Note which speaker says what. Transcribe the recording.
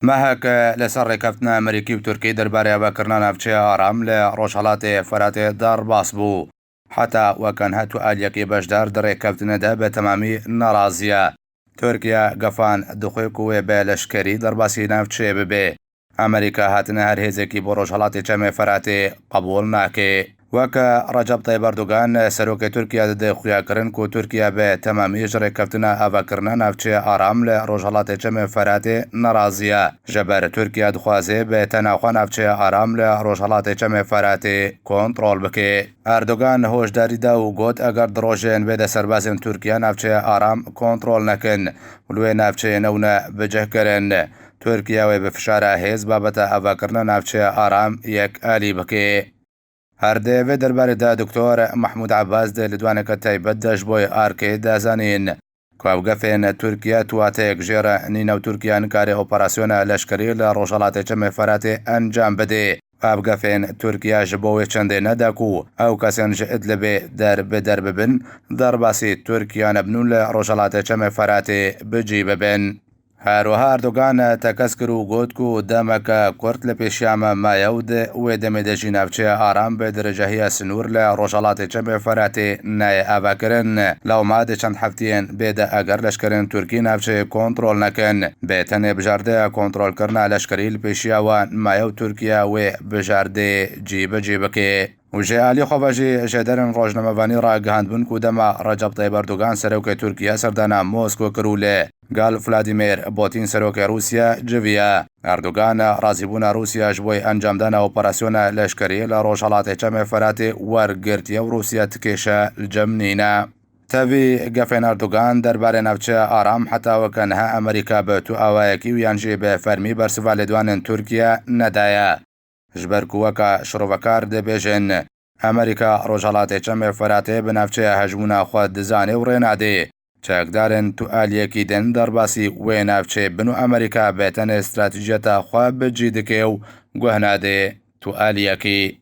Speaker 1: Mehek li ser rêkeftina Amerîkî û Tirkî derbarê avakirina navçeya aram li rojhilatê Feratê derbas bû. Heta weke niha tu aliyekî beşdar di rêkeftinê de bi temamî nerazî ye. Tirkiye gefan dixwe ku wê bi leşkerî derbasî navçeyê bibe. Amerîka hatine her hêzekî bo rojhilatê Çemê Feratê qebûl nake. Wek Recep Tayyip Erdogan, Serokê Tirkiye dide xuyakirin ku Tirkiye bi temamî ji rêkeftina avakirina navçeya aram li rojhilatê Çemê Feratê nerazî ye. Ji ber Tirkiye dixwaze bi tena xwe navçeya aram li rojhilatê Çemê Feratê kontrol bike. Erdogan hoşdarî da û got eger di rojên bê de serbazên Tirkiye navçeya aram kontrol nekin û li wê navçeyê newne bicihkirin, Tirkiye wê bi fişara hêz babeta avakirina navçeya aram yek alî bike. Her di vê derbarê de Doktor Mehmûd Ebas di lidwaneke taybet de ji bo ARK'ê da zanîn ku ev gefên Tirkiye tu wateyek jê re nîne û Tirkiye nikare operasyona leşkerî li rojhilatê Çemê Feratê encam bide. Ev gefên Tirkiye ji bo wê çendê ne de ku ew kesên ji Idlibê der bi der bibin derbasî Tirkiye nebin û li rojhilatê Çemê Feratê bi cî bibin. Her wiha Erdogan tekez kir û got ku demeke kurt li pêşiya me maye û di wê demê de jî navçeya aram bi dirêjahiya sinûr li rojhilatê Çemê Feratê nayê avakirin. Lewma di çend hefteyên bê de eger leşkerên Tirkî navçeyê kontrol nekin, bi tenê bijardeya kontrolkirina leşkerî li pêşiya wan maye û Tirkiye wê bijardeyê cîbicî bike. Û ji aliyê xwe ve jî jêderên rojnamevanî ragihandibûn ku dema Recep Tayyip Erdogan Serokê Tirkiye serdana Mosko kir û li gel Vladimir Putin Serokê Rûsye civiya. Erdogan razîbûna Rûsye ji bo encamdana operasyona leşkerî li rojhilatê Çemê Feratê wergirtiye û Rûsye ti kêşe li cem nîne. Tevî gefên Erdogan derbarê navçeya aram heta weke niha Amerîka bi tu awayekî û yan jî bi fermî bersiva lêdwanên Tirkiye nedaye. Ji ber ku weke şirovekar dibêjin, Amerîka rojhilatê Çemê Feratê bi navçeya hejmûna xwe dizanê û rê nadê çekdarên tu aliyekî din derbasî wê navçeyê bin û Amerîka bi tenê stratejiyeta xwe bi cî dike û guh nadê tu aliyekî.